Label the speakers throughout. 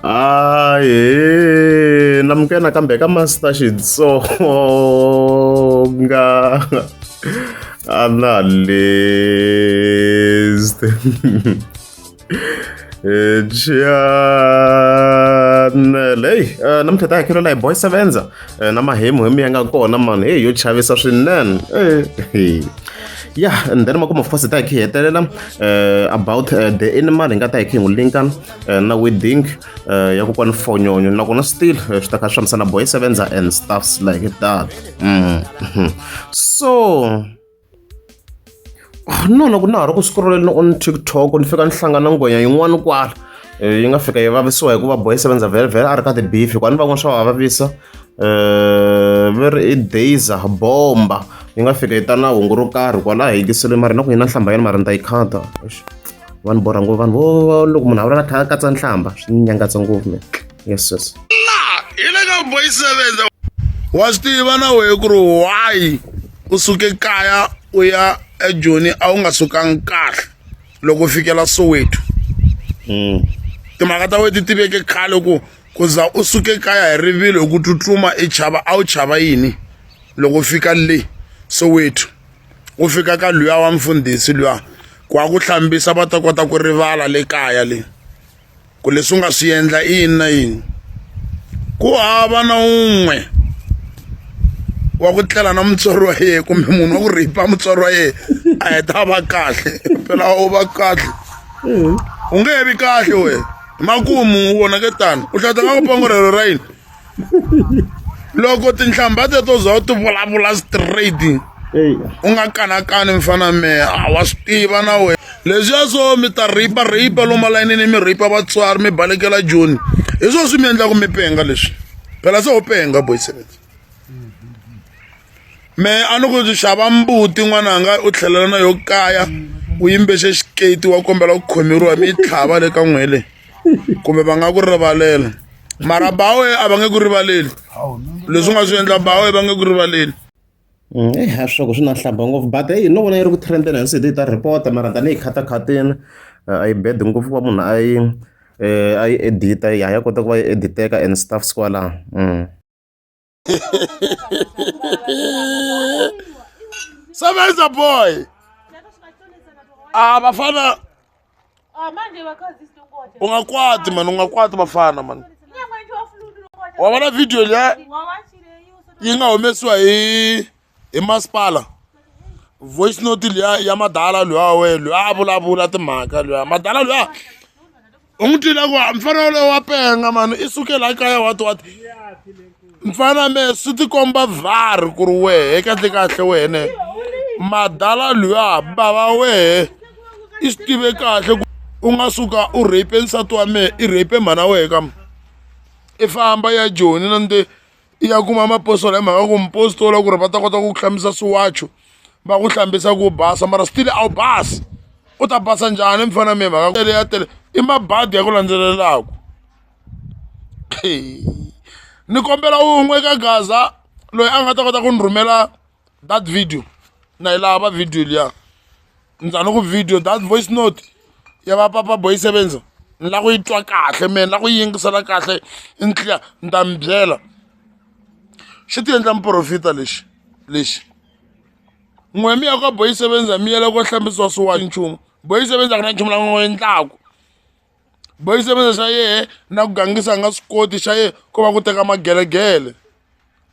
Speaker 1: Ahee namukela nakambe ka Master Xitsonga Analyst channel. Hey, namuntlha ta hakela hi Boy Sevenza na mahemuhemu ya nga kona mani, hey, yo chavisa swinene. Yeah, and then makumu of course ta hi khe hi hetelela about the animal hi nga ta hi khe hi n'wi linka na wedding ya kokwani Fonyonyo, nakona still swi ta kha swi fambisana Boy Sevenza and stuffs like that. So no, loko na ha ri ku scrolleni on TikTok, ni fika ni hlangana ngwenya yin'wana kwala, yi nga fika yi vavisiwa hikuva Boy Sevenza vhele vhele a ri ka ti-beef, hikuva ni van'wana swa va vavisa. Va ri i Dazer Bomba, yi nga fika yi ta na hungu ro karhi kwala hi yingisele, mara na ku yi na nhlamba yena, mara ni ta yi khata. Vanhu borha ngopfu, vanhu vo loko munhu a vula kha a katsa nhlamba swi ni nyangatsa ngopfu mina. Yes, yes.
Speaker 2: Hi le ka Boy Sevenza, wa swi tiva na wehe ku ri why u suke kaya u ya eJoni, a wu nga sukangi kahle loko u fikela Soweto. Timhaka ta wena ti tiveke khale ku za u suke kaya hi rivilo hi ku tsutsuma, i chava, a wu chava yini loko u fika le Soweto, u fika ka luya wa mfundhisi luya ku a ku hlambisa, va ta kota ku rivala le kaya le ku leswi u nga swi endla i yini na yini. Ku hava na un'we wa ku tlela na mutswari wa yena kumbe munhu wa ku rhipa mutswari wa yena a heta a va kahle. Phela u va kahle, u nge he vi kahle wena, makumu u vonake tano u hlata nga ku pongo rero ra yini loko tinhlamba teto za u ti vulavula straight, u nga kanakani. Mfana mehe, a wa swi tiva na wena leswiya swo mi ta ripa ripa lomu malayinini, mi ripa vatswari, mi balekela Joni, hi swona swi mi endlaku mi penga leswi. Phela se u penga, Boy Sevenza. Me a ni ku xava mbuti n'wananga, u tlhelela na yo kaya, u yimbexe xiketi, wa kombela ku khomeriwa, mi yi tlhava le ka n'we le, kumbe va nga ku rivalela, mara bawe a va nge ku rivaleli leswi u nga swi endla, bawe va nge ku rivaleli.
Speaker 1: Eyi, a swi swi na nhlamba ngopfu, but eyi, no vona yi ri ku trend-eni hansi hi ta report, mara tanihi khatakhatini a yi bad ngopfu ku va munhu a yi a yi edit-a, ya kota ku va yi editeka and stuffs kwalaho.
Speaker 2: Sebenza boy. Ah, bafana, u nga kwati man, u nga kwati bafana man. Wa vona video liya yi nga humesiwa hi masipala, voice note liya ya madala luya, we luya a vulavula timhaka luya, madala luya u n'wi twile ku mfana wolowo wa penga mani, i suke la kaya wati wati. Mfana me, swi tikomba vhari ku ri wehe kahle kahle wene madala luya, bava wehe i swi tive kahle ku u nga suka u rape nsati wa mehe, i rape mhana wehe, kam i famba ya Joni na nde i ya kuma mapostola, hi mhaka ku mupostola ku ri va ta kota ku ku hlambisa swiwacho, va ku hlambisa ku basa, mara still a wu basi. U ta basa njhani, mfana me? Mhaka tele ya tele i mabadi ya ku landzelelaku. Ni kombela wun'we ka Gaza loyi a nga ta kota ku ni rhumela that video, na yi lava video liya, ndzani ku video, that voice note ya va papa Boy Sevenza, ni lava ku yi twa kahle me, ni lava ku yi yingisela kahle, ni tlhela ni ta mi byela. Xi ti endla muprofita lexi lexi n'we mi ya ka Boy Sevenza, mi yela ku hlambisiwa swiwa nchumu. Boy Sevenza ku na nchumu la n'wi endlaku Boy Sevenza, xa yehe na ku gangisa a nga swi koti, xa yehe ko va ku teka magelegele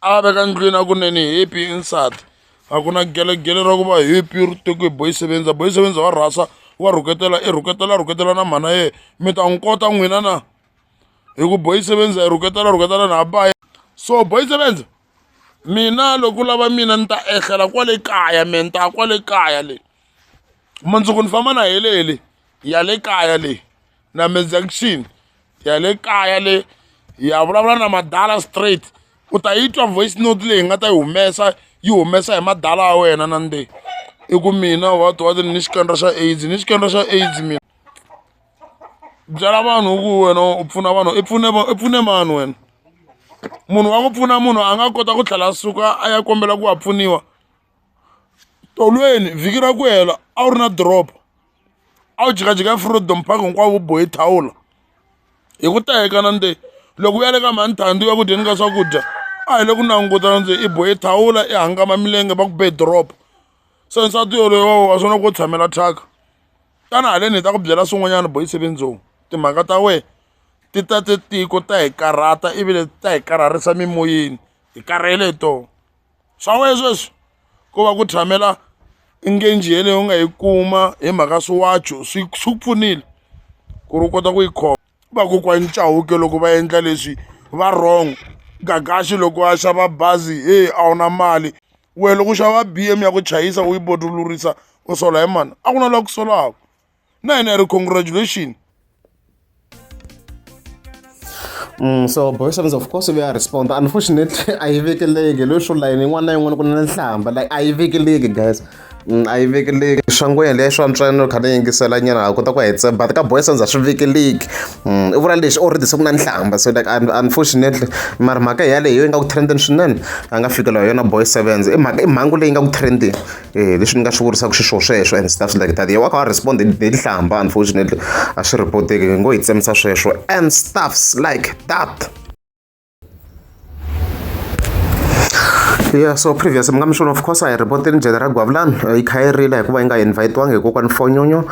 Speaker 2: a va veka ndlwini, a kunene happy insati, a ku na gelegele ra ku va happy ri teke hi Boy Sevenza. Boy Sevenza wa rhasa, wa rhuketela, i rhuketela rhuketela na mhana yehe, mi ta n'wi kota n'wina na hi ku Boy Sevenza i rhuketela rhuketela na ba. So Boy Sevenza, mina loko u lava mina, ni ta ehlela kwale kaya me, ni ta ya kwale kaya le mundzuku, ni famba na heleli ya le kaya le na Junction ya le kaya le, hi ya vulavula na madala straight. U ta yi twa voice note leyi hi nga ta yi humesa, yi humesa hi madala ya wena na nde i ku mina wati wati ni xikandza xa AIDS, ni xikandza xa AIDS mina. Byela vanhu ku wena u pfuna vanhu, i pfune i pfune mani wena? Munhu wa ku pfuna munhu a nga kota ku tlhela a suka a ya kombela ku a pfuniwa tolweni. Vhiki ra ku hela a wu ri na drop, a wu jikajika Freedom Park hinkwavo, u bohe thawula. Hi ku teka na nde loko u ya le ka mhani Thandi u ya ku dyeni ka swakudya a hi le ku languta ndze i bohe thawula i hangama milenge va ku be drop se nsati yoloye wa swona ku tshamela thyaka tana haleni hi ta ku byela swin'wanyana boy sevendzou timhaka ta wena ti ta te tiko ta hi karhata ivile ta hi karharisa mimoyeni hi karhele hi tona swa wena sweswi ko va ku tshamela engage yeleyo u nga yi kuma hi mhaka swiwacho swi swi ku pfunile ku ri u kota ku yi khoma vakokwani Chauke loko va endla leswi va wrong Gagashi loko a xava bazi heyi a wu na mali wena loko u xava B_M ya ku chayisa u yi bodolorisa u sola hi mani a ku na loyi a ku solaka na hina hi ri congratulation.
Speaker 1: So boy sevens of course we are respond unfortunately a yi vekeleki leswo layini yin'wana na yin'wana ku na nhlamba like a yi vekeleki guys a yi vekeleki swa ngwenya leyi swa ntswene kha ni yingisela nyana ha kota ku hetsa but ka boy sevens a swi vekeleki i vula leswi already se ku na nhlamba so like unfortunately mara mhaka yaleyo yi nga ku trendeni swinene a nga fikela hi yona boy sevens i mhaka i mhangu leyi nga ku trendeni leswi ni nga swi vurisaka xiswona sweswo and stuff like that wa kha wa respond hi nhlamba unfortunately a swi report-eki ngo hi tsemisa sweswo and stuffs like that. Yeah, so previous mi nga mi swona of course a hi report-ini General Gwavulani yi kha yi rila hikuva yi nga invite-wangi hi kokwani Fonyonyo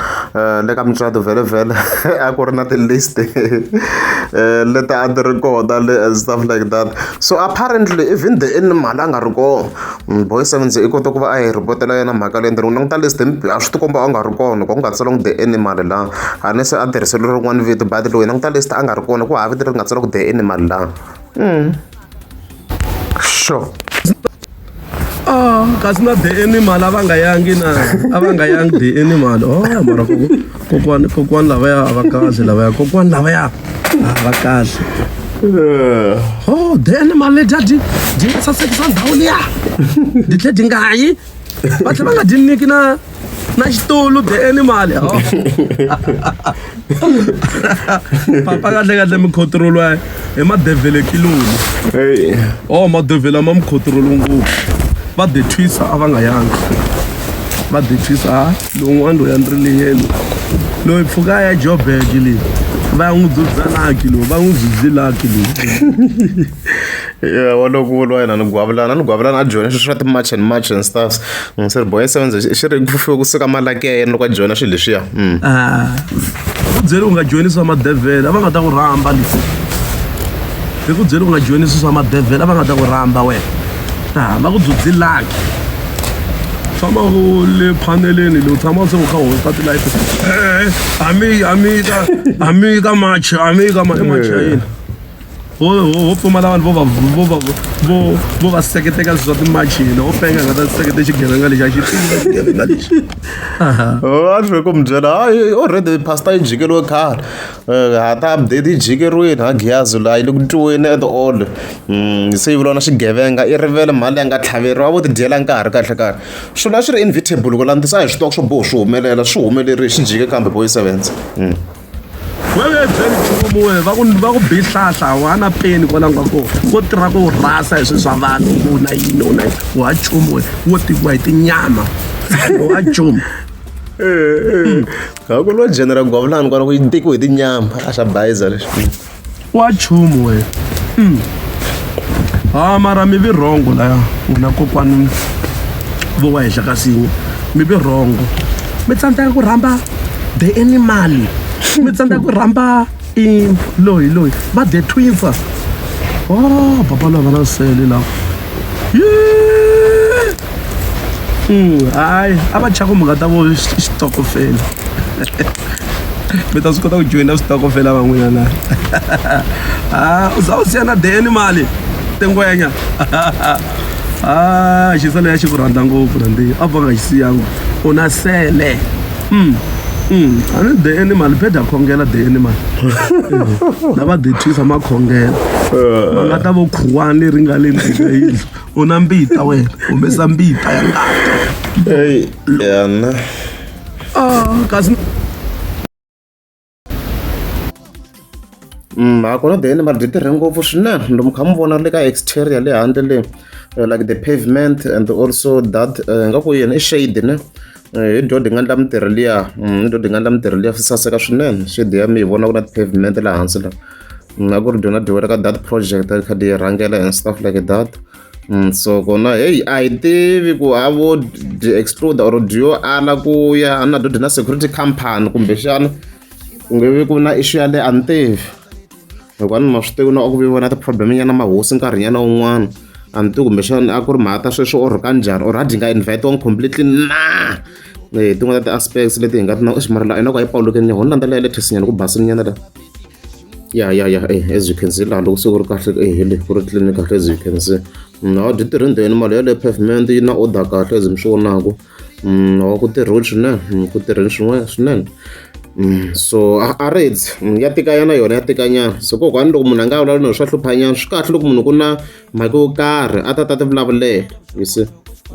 Speaker 1: le ka mucato vhele vhele a ku ri na ti-list leti a ti ri kona le and stuff like that so apparently even the animal a nga ri kona Boy Sevens i kote ku va a hi report-ela yona mhaka leyi ende languta list a swi ti komba a nga ri kona ku nga tsariwangi the animal laha a se a tirhiseliwe rin'wana vito but loko hi languta list a nga ri kona ku hava vito leri nga tsariwa ku the animal laha sure.
Speaker 3: Ah, kasi na the animal a va nga yangi na a va nga yangi the animal oh mara kokwani kokwani lavaya a va kahle lavaya kokwani lavaya a va kahle oh the animal ledya dyi dyi nga sasekisa ndhawu liya dyi tlhe dyi nga yi va tlhe va nga dyi nyiki na na xitulu the animal oh. Papa kahle kahle mi khotirolwa hi madevhele kiloni oh madevhele ma mi khotirolo ngopfu va detwisa a va nga yangi va detwisa ha lowun'wana loyi a ni ri leyelo loyi pfuka ya Joburg leyi va ya n'wi dzudzalaki loyi va n'wi dzudzilaki loyi.
Speaker 1: Ya walowo ku vuriwa yena ni gwavulana ni gwavulana a joyina swilo swa ti-march and march and stuff se ri boy seven xi ri ku kusuka malaki ya yena loko a joyina swilo leswiya.
Speaker 3: Ku byeli u nga joyini swa madevhele a va nga ta ku rhamba leswi hi ku byeli u nga joyini swi swa madevhele a va nga ta ku rhamba wena va ku dzudzilaki. Tshama u le phaneleni leyi u tshama se u kha u hosta ti-live a mi a mi ka a mi ka march a mi ka i march ya yini ho ho pfumala vanhu vo va vo va vo vo va seketeka swilo swa ti-march hina ho penga nga ta sekete xigevenga lexi a xi tiva xigevenga lexi
Speaker 1: a swi ku mi byela hayi already pastor yi jikeliwe khale ha ta update yi jikeriwile ha Giyazi laha yi le ku twiweni at all se yi vuriwa na xigevenga i rivele mhani leyi a nga tlhaveriwa vo ti dyela nkarhi kahle kahle swilo a swi ri inevitable ku landzisa a hi swi tiva ku swo boho swi humelela swi humelerile xi jike kambe boy sevens.
Speaker 3: Wewe byeli nchumu we va ku va ku bi hlahla wa na peni kwala nga kona wo tirha ku rhasa hi swilo swa vanhu ku na yini u na yini wa nchumu we wo tiviwa hi tinyama wa nchumu.
Speaker 1: Ha ku lo general Gwavulani kwala ku yi tekiwe hi tinyama a xa bayiza lexi.
Speaker 3: Wa nchumu we. Ha mara mi vi wrong laya n'wina kokwani vo wa henhla ka sinya mi vi wrong mi tsandzeka ku rhamba the animal mi tsandzeka ku rhamba i loyi loyi va the twins oh papa lava na sele lava Hayi a va chava ku mi nga ta vo xitokofela mi ta swi kota ku joyina switokofela van'wina na a u za u siya na deni mali tingwenya a xisa leya xi ku rhandza ngopfu nandziha a va nga xi siyanga u na sele a ni the animal beda khongela the animal lava detwisa ma khongela va nga ta vo khuwani leri nga le ndzeni ka yindlu u na mbita wena humesa mbita ya ngati
Speaker 1: Hey, yana.
Speaker 3: Ah, kasi
Speaker 1: Ha kona the animal byi tirhe ngopfu swinene loko mi kha mi vona le ka exterior le handle le like the pavement and also that ingaku yini i shade ne hi dyo di nga endla mintirho liya hi dyo di nga endla mintirho liya swi saseka swinene shade ya mi yi vona ku na ti-pavement laha hansi la. A ku ri dyona dyiwela ka that project a kha di rhangela and stuff like that. So kona heyi a hi tivi ku a vo dyi exclude or dyo ala ku ya na dyo na security company kumbexana ku nge vi ku na issue yaleyo a ni tivi hikuva ni ma swi tivi na ku vi vona ti-problem nyana mahosi nkarhinyana wun'wana a ni tivi kumbexana a ku ri mhaka ta sweswo or kanjhani or a dyi nga invite-wangi completely na tin'wana ta ti-aspects leti hi nga ti na mara la ina ku a yi pawulukeni ho ni landzelela ya latest nyana ku basini nyana la ya ya ya as you can see laha loko se ku ri kahle hi le ku ri clean kahle as you can see no dyi tirhi ndzeni mali yaleyo pavement yi na order kahle as mi swi vonaku no ku tirhiwe swinene ku tirheni swin'wana swinene so a ri ya tikanyana yona ya tikanyana so kokwani loko munhu a nga vulavuli no swa hluphanyana swi kahle loko munhu ku na mhaka yo karhi a ta ta ti vulavulela you see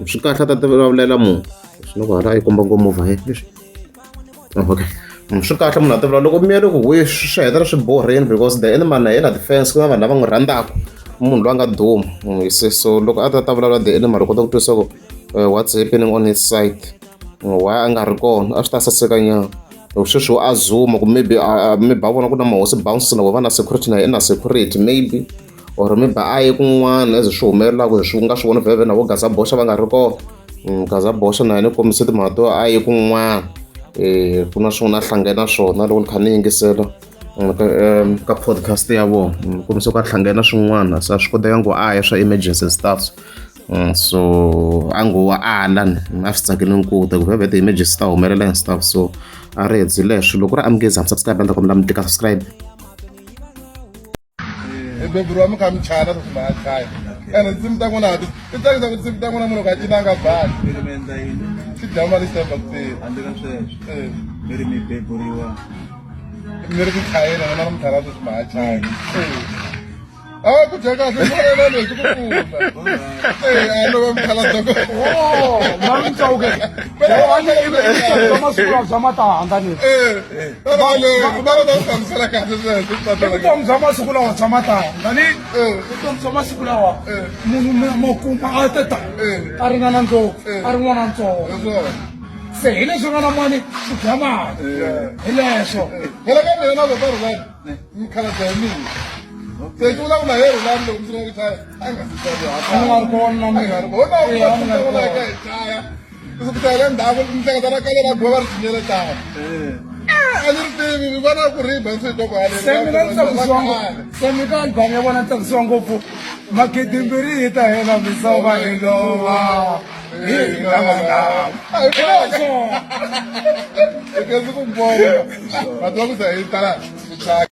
Speaker 1: swi kahle a ta ti vulavulela munhu swi loko hala yi komba ngo movha he leswi okay swi kahle munhu a ti vulavula loko miyele ku we swi hetelela swi borheni because the end man na yena defense ku na vanhu lava n'wi rhandzaka munhu loyi a nga duma you see so loko a ta ta vulavula the end mara kota ku twisisa ku what's happening on his side why a nga ri kona a swi ta saseka nyana loko sweswi a zuma ku maybe maybe a vona ku na mahosi bounce na va na security na yena na security maybe or maybe a ye kun'wana as swi humelelaka hi swi nga swi voni vhevhe na vo Gaza Boxa va nga ri kona Gaza Boxa na yena u kombise timhaka to a ye kun'wana ku na swin'wana a hlangene na swona loko ni kha ni yingisela ka podcast ya vona kombise ku a hlangene na swin'wana se a swi koteka ku a ya swa emergency stuff so a ngo wa ala ni a swi tsakeli nkuta ku vhevhe ti-emergency ta humelela and stuff so a ri hedzi leswo loko ri amukezi hambi subscribe a ni ta kombela mi tika subscribe
Speaker 2: beburiwa mi kha mi chana sweswi ma chaya ene tinsimu ta n'wina ti tsakisa ku tinsimu ta n'wina munhu ka cina a nga bali xi dya mali xi tshemba ku tirha
Speaker 4: handle ka sweswo mi ri mi beburiwa
Speaker 2: mi ri ku chayeni n'wina mi chana sweswi ma chaya a ku dya kahle mona lexi ku pfuna a no va mukhalabye
Speaker 5: mani Chauke bya masiku lawa bya matandza ni vutomi bya masiku lawa bya matandza ni vutomi bya masiku lawa munhu ma kuma a teta a ringana ndlopfu a ri n'wana ntsongo se hi leswi nga na mani swi dya mali hi leswo
Speaker 2: phela ka mina na vona rhulani mukhalabye hi mina se ti vula ku na he rhulani loko mi sungula ku chaya a nga si
Speaker 5: a ni nga ri kona na mina
Speaker 2: a ni nga ri kona chaya ku chayela ndhawu mi hleketa ra kale ra gova ri tshinyeletana a ni ri tivi ni vona ku ri ba swi twa ku
Speaker 5: se mina ni tsakisiwa ngopfu se mi ka album ya vona ni tsakisiwa ngopfu magidimbirhi yi ta hela misava yi lova hi
Speaker 2: hi ku vona va tiva ku za hi tala ku chaya.